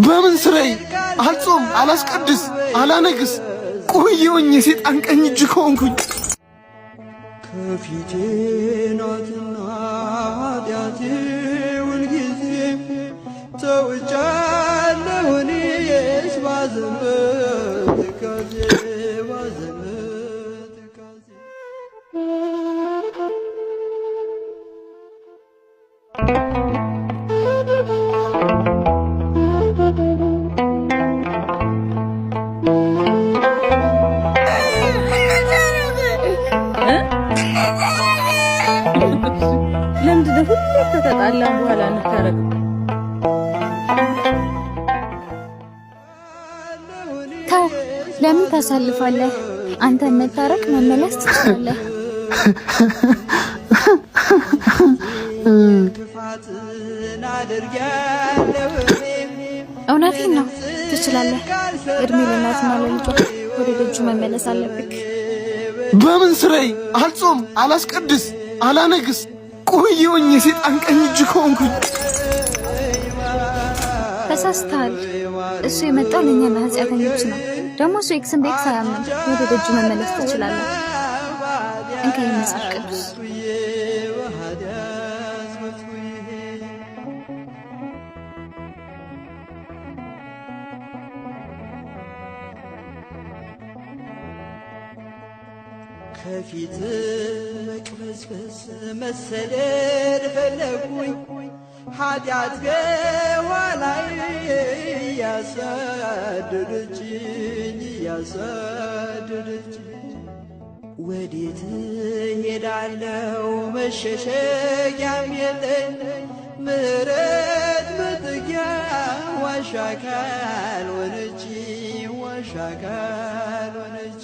በምን ስራዬ አልጾም፣ አላስቀድስ፣ አላነግስ ቆየሁኝ የሴጣን ቀኝ እጅ ከሆንኩኝ። ከፊቴ ናትና ኃጢአቴ ሁልጊዜ ተውጫለሁ እኔስ ባዘን በትካዜ ባዘን በትካዜ። ለምንድን ነው ሁሌ ከተጣላን በኋላ እንታረቅ? ተው፣ ለምን ታሳልፋለህ? አንተ መታረቅ መመለስ ትችላለህ። ክፋትን አድርጊያለሁ እውነቴን ነው፣ ትችላለህ። እድሜ ለእናትና ለልጇ ወደ ደጁ መመለስ አለብክ። በምን ስራዬ አልጾም፣ አላስቀድስ፣ አላነግስ ቆየሁኝ የሴጣን ቀኝ እጅ ከሆንኩኝ። ተሳስተሃል። እሱ የመጣው ለእኛ ለኃጢአተኞች ነው። ደግሞ እሱ X ን በ X አያምንም። ወደ ደጁ መመለስ ትችላለህ። እንካ መጽሐፍ ቅዱስ። በኃጢአት ሞትኩኝ። ከፊት መቅበዝበዝ መሰደድ ፈለግኩኝ ኃጢአት ከኋላዬ እያሳደደችኝ እያሳደደችኝ ወዴት እሄዳለሁ? መሸሸጊያም የለኝ ምሕረት መጠጊያ ዋሻ ካልሆነች ዋሻ ካልሆነች።